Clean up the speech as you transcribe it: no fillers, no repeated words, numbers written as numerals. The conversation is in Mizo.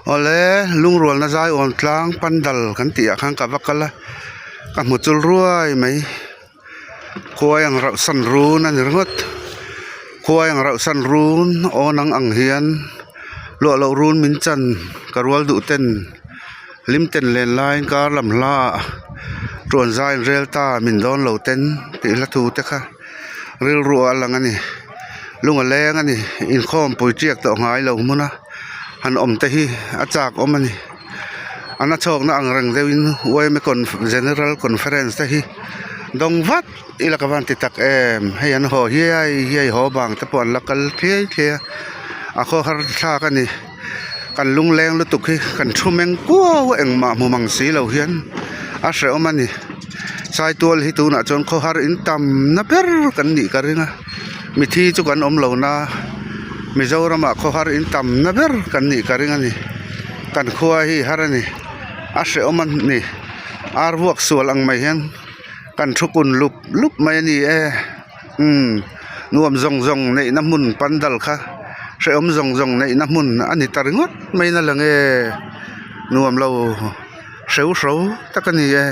Awle lungrualna zaiawm tlang pandal kan tih ah khan ka va kal a ka hmu chul ruai mai khuai ang rauh san run a ni ringawt khuai ang rauh san run aw nang ang hian luah loh run min chan ka rual duh ten hlim ten len laiin kar lam hla ah tuan zai an rel ta min dawn lo ten tih hla thu te kha rilru ah a lang a ni lung a leng a ni inkhawm pui tiak tawh ngai lo hmun a han awm te hi a chak awm a ni a na chhawkna ang reng deuhin yma general conference te hi dawng vat ila ka van ti tak em hei an haw hiai hiai haw bang te pawh an la kal thliai thliai a a khawhar thlak a ni kan lungleng lutuk hi kan thu meng kuau a engmah hmu mang si lo hian a hrehawm a ni saitual hi tunah chuan khawhar in tamna ber kan nih ka ring a mithi chu kan awm lo na Mizoramah khawhar in tamna ber kan nih ka ring a ni kan khua hi har a ni a hrehawm a ni ar vuak sual ang mai hian kan thu kun lup lup mai a ni e umm nuam zawng zawng neihna hmun pandal kha hrehawm zawng zawng neihna hmun a ni ta ringawt mai na lang e nuam lo hreu hro tak a ni e.